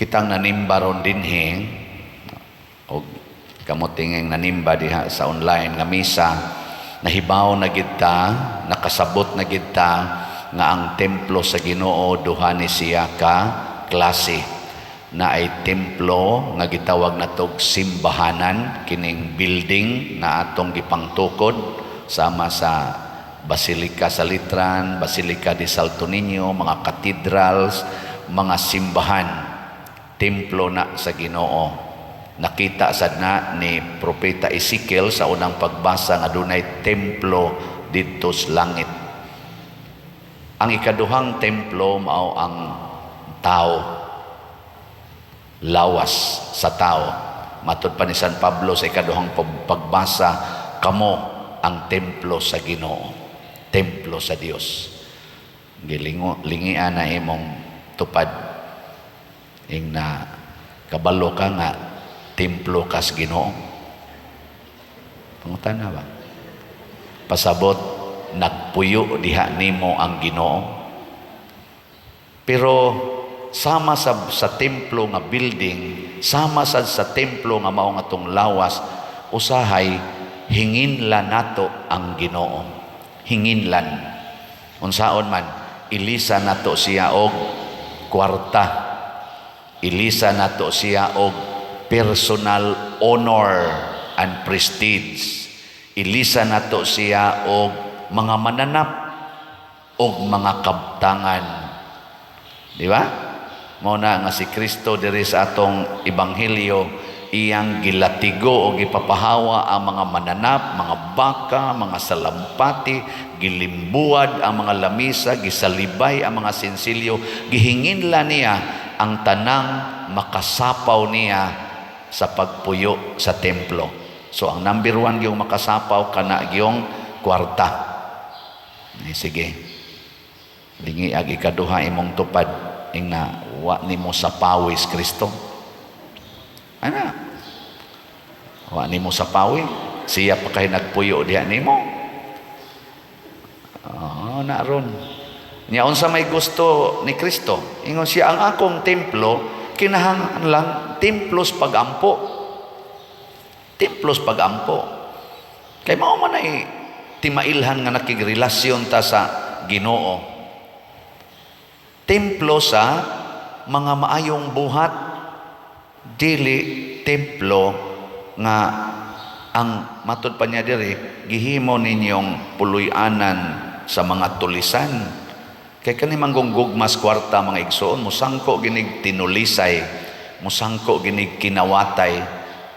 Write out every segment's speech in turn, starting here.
Kitang nanimba ron dinhi og kamo tingeng nanimba diha sa online nga misa, nahibaw na gid ta, nakasabot na gid ta nga ang templo sa Ginoo, duha ni siya ka klase. Naay templo nga gitawag natog simbahanan, kining building nga atong gipangtukod sama sa Basilica sa Letran, Basilica de Santo Niño, mga cathedrals, mga simbahan, templo na sa Ginoo. Nakita sad na ni Propeta Ezekiel sa unang pagbasa nga dunay templo didto sa langit. Ang ikaduhang templo mao ang tao, lawas sa tao. Matud pa ni San Pablo sa ikaduhang pagbasa, kamo ang templo sa Ginoo, templo sa Dios. Gilingo lingian na imong tupad ing na kabalo ka nga templo ka sa Ginoo. Pangutana ba? Pasabot nagpuyo diha nimo ang Ginoo. Pero sama sa templo nga building, sama sa templo nga mao nga atong lawas, usahay hinginlan nato ang Ginoo. Hinginlan. Unsaon man, ilisa nato siya og kwarta. Ilisa nato siya og personal honor and prestige. Ilisa nato siya og mga mananap og mga kabtangan. Di ba? Mao na nga si Kristo diri sa atong ebanghelyo, iyang gilatigo o gipapahawa ang mga mananap, mga baka, mga salampati, gilimbuad ang mga lamisa, gisalibay ang mga sinsilyo, gihinginla niya ang tanang makasapaw niya sa pagpuyo sa templo. So ang number one yung makasapaw kana gyung kwarta. Eh, sige. Lingi ag ikaduha imong tupad ing na wa nimo sapawi si Kristo. Ana. Wa nimo sapawi. Siya pa kay nagpuyo diha nimo. Oh, na ron. Nya unsa may gusto ni Kristo? Ingon siya, ang akong templo kinahanglan templos pagampo. Templos pagampo. Kay mao man ay timailhan nga nakigrelasyon ta sa Ginoo. Templo sa mga maayong buhat, dili templo nga ang matud pa niya diri, gihimo ninyong puloy-anan sa mga tulisan. Kay kani manggugmas kwarta, mga igsoon, musangko ginig tinulisay, musangko ginig kinawatay.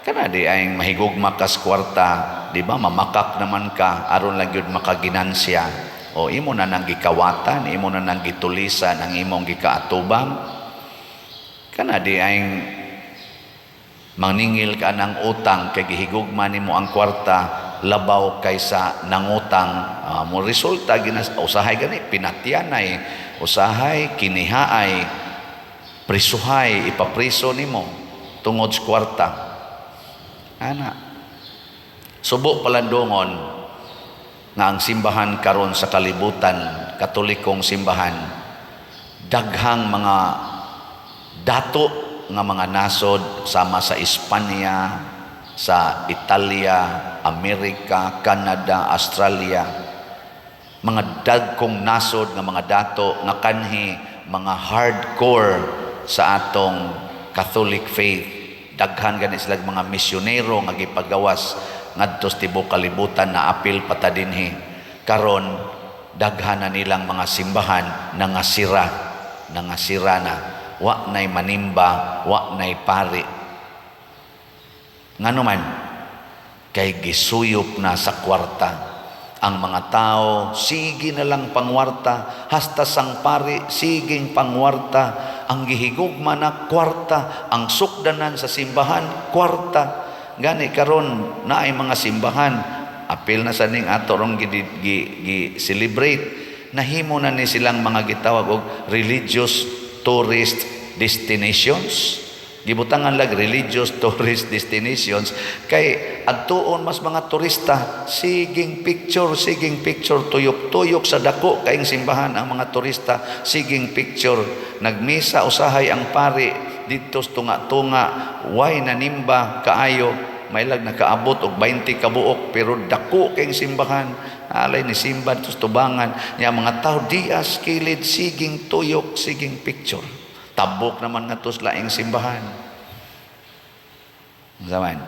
Kana di ay mahigugma kas kwarta, di ba? Mamakak naman ka aron lang gyud makaginansya. O imo na nang gikawatan, imo na nang gitulisan ang imong gikaatubang. Kana di ay maningil ka ng utang kay gihigugma nimo ang kwarta labaw kaysa nangutang, mo resulta ginas usahay gani pinatyanay, usahay kinihaay, prisuhay, ipapriso nimo tungod sa kwarta ana. Subo palandungon nga ang simbahan karon sa kalibutan, Katolikong simbahan, daghang mga dato nga mga nasod sama sa Espanya, sa Italia, Amerika, Canada, Australia, mga dagkong nasod nga mga dato nga kanhi mga hardcore sa atong Catholic faith. Daghan gani sila mga misyonero nga gipagawas ngadto sa tibuok kalibutan, na apil pa ta dinhi. Karon daghan na nilang mga simbahan nangasira, nangasira na, wa nay manimba, wa nay pari. Ngano man? Kay gisuyop na sa kwarta ang mga tao. Sige na lang pangwarta, hasta sang pari siging pangwarta. Ang gihigugma na kwarta, ang sukdanan sa simbahan kwarta. Gani karon naay mga simbahan, apil na sa ning ato rong gi celebrate, nahimo na ni silang mga gitawag og religious tourist destinations. Gibutangan lag religious tourist destinations kay adtuon mas mga turista, siging picture, siging picture, tuyok-tuyok sa dako kaing simbahan ang mga turista, siging picture. Nagmisa usahay ang pari. didto sa tunga-tunga, way nanimba kaayo, mailag nakaabot og 20 ka buok, pero dako kay simbahan. Alay ni simba didto sa tubangan nya, mga tao dias kilid, siging tuyok, siging picture. Tabok naman ngadto sa laing simbahan. Zaman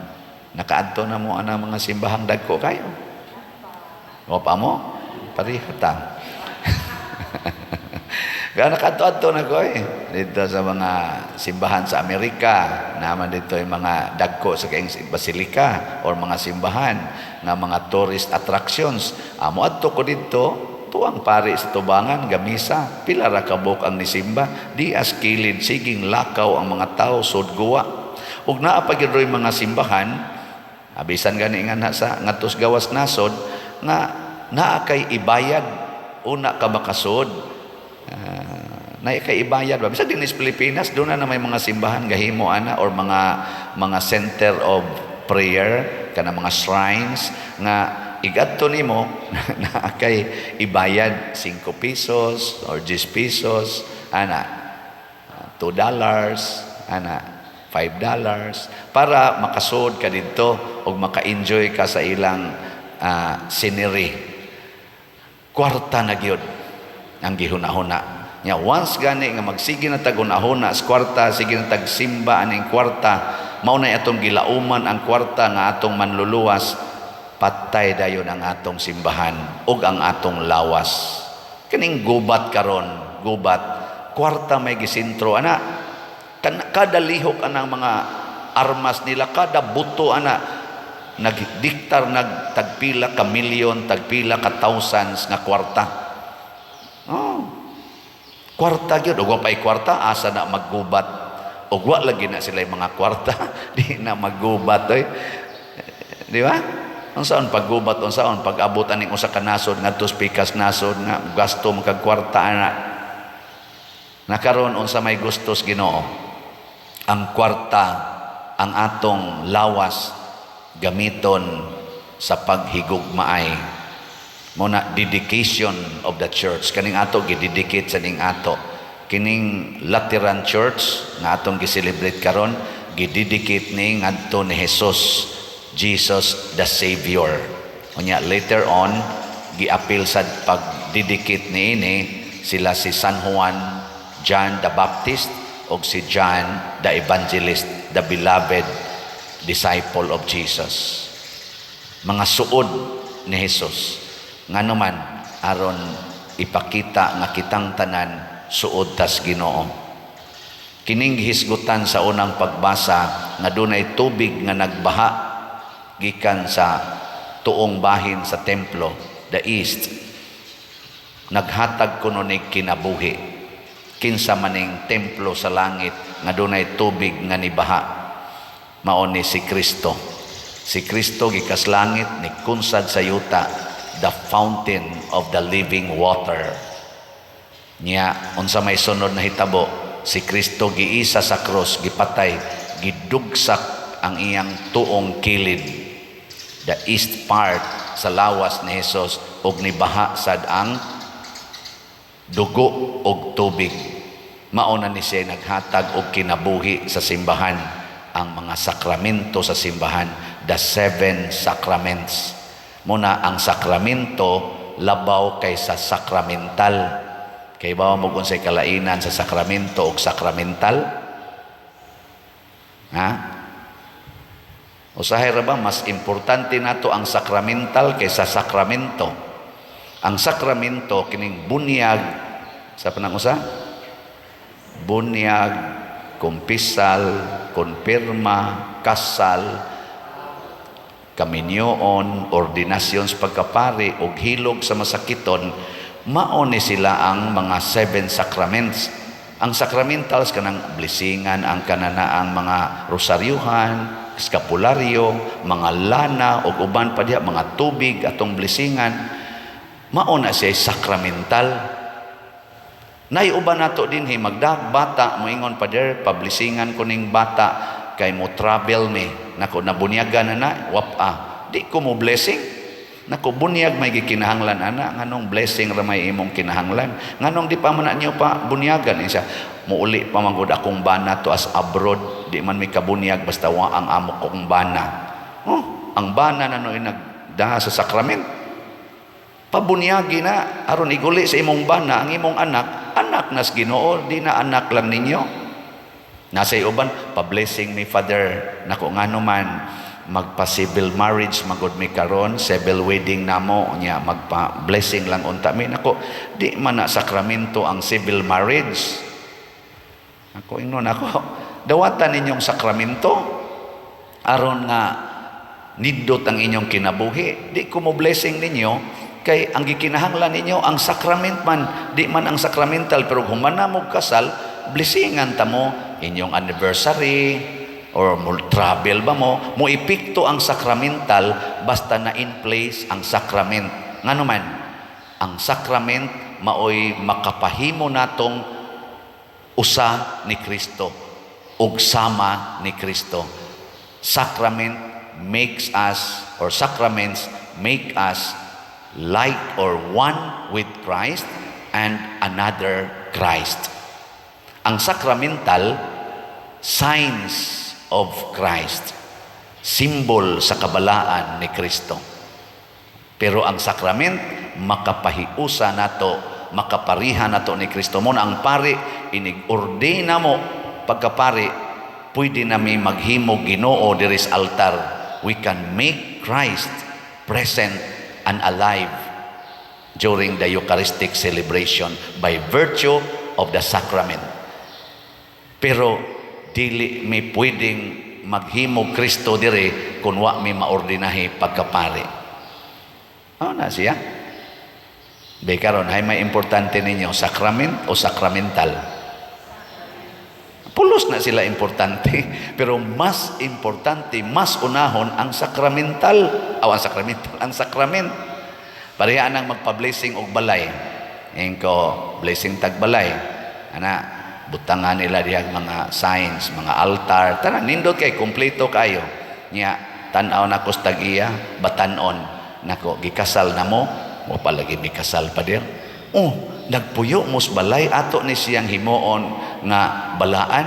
nakaadto na mo ana mga simbahang dagko kayo? O pa mo pareha ta. Kaya nakaadto-adto na ko eh. Dito sa mga simbahan sa Amerika, naman dito yung mga dagko sa kayong basilika or mga simbahan nga mga tourist attractions. Amo adto ko dito, tuang pari sa tubangan, gamisa, pila ra kabuk ang nisimba, di as kilid, siging lakaw ang mga tao, sudguwa. Ug naa pa gyud mga simbahan, abisan gani nga na sa ngadtos gawas nasod, nga naa kay ibayad una ka makasud. Na kay ibayad ba? Bisan din sa Pilipinas, doon na may mga simbahan gahimo ana or mga center of prayer, kana mga shrines nga igadto nimo na kay ibayad 5 pesos or 10 pesos ana, $2 ana, $5 para makasud ka didto ug maka-enjoy ka sa ilang scenery. Kwarta na gyud ang gihuna-huna. Nya once gani nga magsige na tag hunahuna sa kwarta, sige na tag simba aning kwarta, mao na atong gilauman ang kwarta nga atong manluluwas, patay dayon ang atong simbahan ug ang atong lawas. Kining gubat karon, gubat, kwarta may gisentro ana. Kada lihok anang mga armas nila, kada buto ana nagdiktar nag tagpila ka milyon, tagpila ka thousands nga kwarta. Oh. Kwarta gyud, ug wa pay kwarta, asa na maggubat? Ug wa lagi na sila yung mga kwarta, di na maggubat oy. Di ba? Unsaon paggubat, unsaon pag-abot aning usa ka nasod ngadto sa pikas nasod nga gasto man kwarta ana. Nakaron, unsa may gustos Ginoo? Ang kwarta, ang atong lawas gamiton sa paghigugmaay. Mao na dedication of the church. Kaning ato gidedicate sa ning ato. Kining Lateran Church nga atong gi-celebrate karon, gidedicate ni ngadto ni Jesus, Jesus the Savior. Unya later on giapil sad pag-dedicate niini sila si San Juan, John the Baptist ug si John the Evangelist, the beloved disciple of Jesus. Mga suod ni Jesus. Ngano man? Aron ipakita nga kitang tanan suod tas Ginoo. Kining gihisgutan sa unang pagbasa nga dunay tubig nga nagbaha gikan sa tuong bahin sa templo, the east, naghatag kuno ni kinabuhi. Kinsa maning templo sa langit nga dunay tubig nga nibaha? Mao ni si Kristo. Si Kristo gikas langit, ni kunsad sa yuta, the fountain of the living water. Nya unsa may sunod na hitabo? Si Kristo giisa sa krus, gipatay, gidugsak ang iyang tuong kilid, the east part sa lawas ni Jesus, ug nibaha sad ang dugo og tubig. Mao na ni siya naghatag og kinabuhi sa simbahan, ang mga sakramento sa simbahan, the seven sacraments. Muna ang sakramento labaw kaysa sakramental. Kay bawa mo kung say kalainan sa sakramento o sakramental? Ha? Usahay ra ba mas importante nato ang sakramental kaysa sakramento? Ang sakramento kining bunyag sa panang usa? Bunyag, kumpisal, konpirma, kasal, kaminyoon, ordinasyon sa pagkapari ug hilog sa masakiton, mao ni sila ang mga seven sacraments. Ang sacramentals, kanang blessingan, ang kanana ang mga rosaryuhan, skapularyo, mga lana ug uban pa diha, mga tubig atong blessingan, mao na siya sakramental. Nay uban nato dinhi magdag bata, moingon, "Pader, pablessingan ko ning bata kay mo travel mi." Nako, nabunyagan na na, wap-a. Di ko mo blessing. Nako, bunyag may gikinahanglan ana, nganong blessing ra may imong kinahanglan? Nganong di pa man na niyo pa bunyagan? Siya, muuli pa man gud akong bana to as abroad, di man mi kabunyag basta wa ang amo kong bana. Oh, ang bana na no nagdaha sa sakrament. Pabunyagi na aron iguli sa imong bana ang imong anak, anak nas Ginoo, di na anak lang ninyo. Nasa uban, pa-blessing mi, Father. Nako, ngano man magpa-civil marriage magod mi karon, civil wedding namo nya, magpa-blessing lang unta mi. Nako, di man na sakramento ang civil marriage. Ako, ingnon ako, dawatan ninyong sakramento aron nga nindot ang inyong kinabuhi. Di ko mo blessing ninyo kay ang gikinahanglan ninyo ang sacrament man, di man ang sacramental. Pero human na mo kasal, blessingan ta mo inyong anniversary or mo travel ba mo, mo epekto ang sacramental basta na in place ang sacrament. Ngano man ang sacrament maoy makapahimo natong usa ni Kristo ug sama ni Kristo. Sacrament makes us or sacraments make us like or one with Christ and another Christ. Ang sacramental, signs of Christ, symbol sa kabalaan ni Kristo. Pero ang sakrament makapahiusa nato, makapariha nato ni Kristo. Mo na ang pari inig-ordina mo pagkapari, pwede na mi maghimo Ginoo diri sa altar. We can make Christ present and alive during the Eucharistic celebration by virtue of the sacrament. Pero dili mi pwedeng maghimo Kristo dire kung wa mi maordinahi pagkapari. Ano na siya? Be karon hay may importante ninyo, sacrament o sacramental? Pulos na sila importante, pero mas importante, mas unahon ang sacramental, aw ang sacramental, ang sacrament. Pareha nang magpa-blessing og balay. Ingko, blessing tag balay. Ana, butangan nila diha mga signs, mga altar, tanan nindot kay kompleto kayo. Nya, tan-aw na ko sa tag-iya, batanon nako, gikasal na mo, mo palagi mikasal pa dir. Oh, nagpuyo mo sa balay, ato ni siyang himuon nga balaan,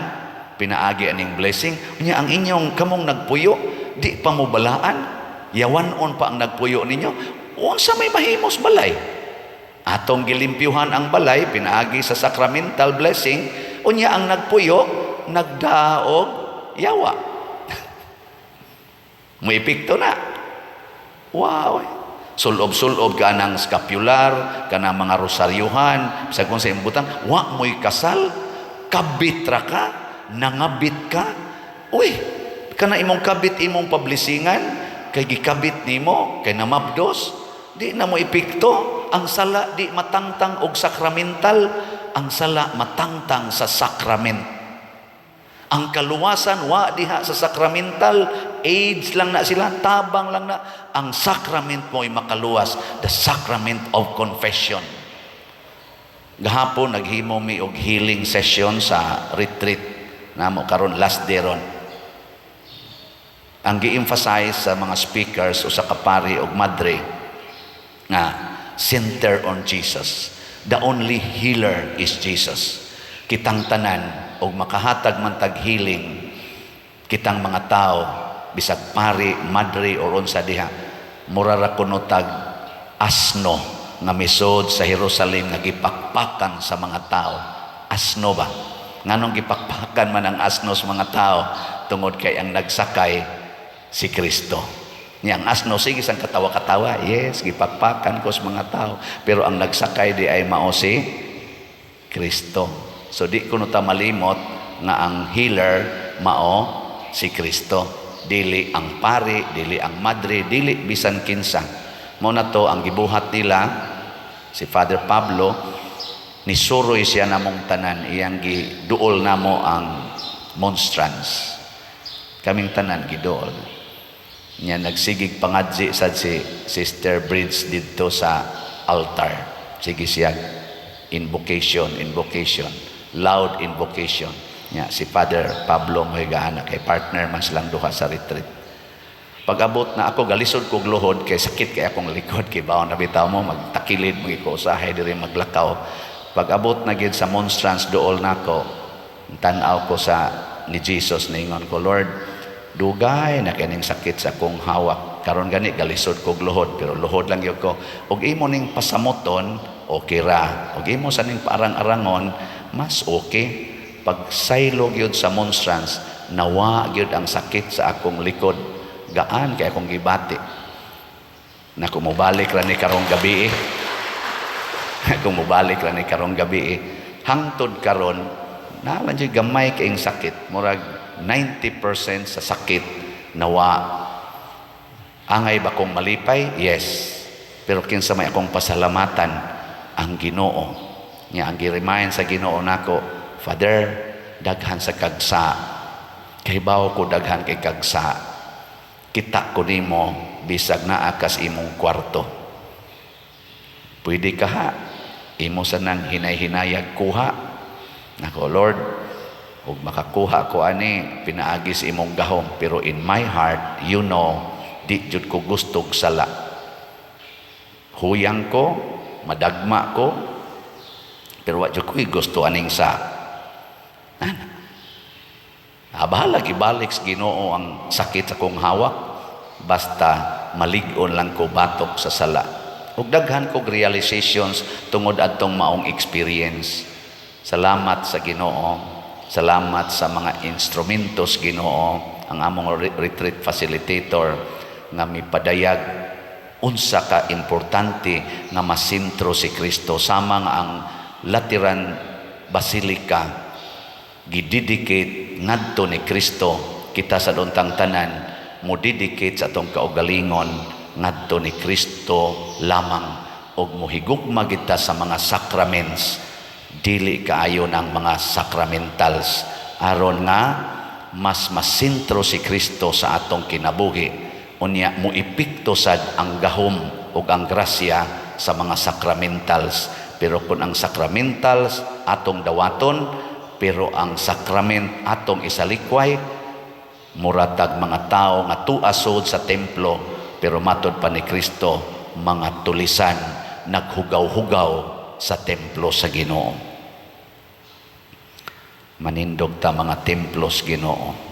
pinaagi aning blessing. Nya ang inyong kamong nagpuyo, di pa mo balaan, yawanon pa ang nagpuyo ninyo. Unsa may mahimos balay? Atong gilimpyuhan ang balay pinaagi sa sacramental blessing, unya ang nagpuyo nagdaog yawa. Mo epekto na. Wow. Sulob-sulob ka ng scapular, ka ng mga rosaryuhan, sa kung sa imbutang, wa mo'y kasal, kabit ra ka, nangabit ka. Uy, kana imong kabit imong pablesingan, kay gikabit nimo, kay namabdos, di na mo epekto. Ang sala di matangtang og sakramental, ang sala matangtang sa sakrament. Ang kaluwasan wa diha sa sakramental, aids lang na sila, tabang lang na. Ang sacrament mo ay makaluwas, the sacrament of confession. Gahapon naghimo mi og healing session sa retreat namo karon, last day ron. Ang gi-emphasize sa mga speakers o sa kapari og madre nga center on Jesus. The only healer is Jesus. Kitang tanan og makahatag man tag healing, kitang mga tao, bisag pari, madre or unsa diha, mura ra kuno tag asno nga misod sa Jerusalem nga gipakpakan sa mga tao. Asno ba? Nganong gipakpakan man ang asno sa mga tao? Tungod kay ang nagsakay si Kristo. Niya ang asno sige sang katawa-katawa. Yes, gipakpakan ko sa mga tao. Pero ang nagsakay di ay mao si Kristo. So di kuno ta malimot nga ang healer mao si Kristo. Dili ang pari, dili ang madre, dili bisan kinsa. Mao na to ang gibuhat nila si Father Pablo, nisuroy siya namong tanan, iyang giduol namo ang monstrance. Kaming tanan giduol. Nya nagsigig pangadzi sad si Sister Bridge didto sa altar. Sige siya invocation, invocation, loud invocation. Nya si Father Pablo mo gaana kay partner man silang duha sa retreat. Pag-abot na ako, galisod kog luhod kay sakit kay akong likod, kay bawon na bitaw mo magtakilid mo ko usahay diri maglakaw. Pag-abot na gid sa monstrance, duol nako, tan-aw ko sa ni Jesus, ningon ko, "Lord, dugay na kining sakit sa akong hawak. Karon gani galisod kog luhod, pero luhod lang gyud ko. Ug imo ning pasamoton, okay ra. Ug imo sa ning paarang-arangon, mas okay." Pag saylo gyud sa monstrance, nawa gyud ang sakit sa akong likod. Gaan kay akong gibati. Na kung mobalik ra ni karong gabi eh. Kung mobalik ra ni karong gabi eh. Hangtod karon, naa lang jud gamay kaing sakit. Murag 90% sa sakit nawa. Angay ba kong malipay? Yes. Pero kinsa may akong pasalamatan? Ang Ginoo. Nga ang gi-remind sa Ginoo nako, "Father, daghan sa kagsa. Kahibaw ko daghan kay kagsa. Kita ko nimo bisag naa kas imong kwarto. Pwede ka ha. Imo sa nang hinay-hinayag kuha." Nako, "Lord, ug makakuha ko ani pinaagi sa imong gahom, pero in my heart, di jud ko gustog sala. Huyang ko, madagma ko, pero wa jud ko gusto aning sa." Ana. Ah, bahala ibalik sa Ginoo ang sakit sa kong hawak, basta malig-on lang ko batok sa sala. Ug daghan kog realizations tungod adtong maong experience. Salamat sa Ginoo. Salamat sa mga instrumentos Ginoo, ang among retreat facilitator nga mipadayag unsa ka importante nga masentro si Kristo, sama nga ang Lateran Basilica gidedicate ngadto ni Kristo, kita sa untang tanan mo dedicate sa atong kaugalingon ngadto ni Kristo lamang ug mohigugma kita sa mga sacraments, dili kaayo ng mga sacramentals, aron nga mas masentro si Kristo sa atong kinabuhi. Unya mo epekto sad ang gahom ug ang grasya sa mga sacramentals. Pero kung ang sacramentals atong dawaton pero ang sacrament atong isalikway, muratag mga tao nga tuasod sa templo, pero matod pa ni Kristo, mga tulisan naghugaw-hugaw sa templo sa Ginoo. Manindog ta mga templos Ginoo.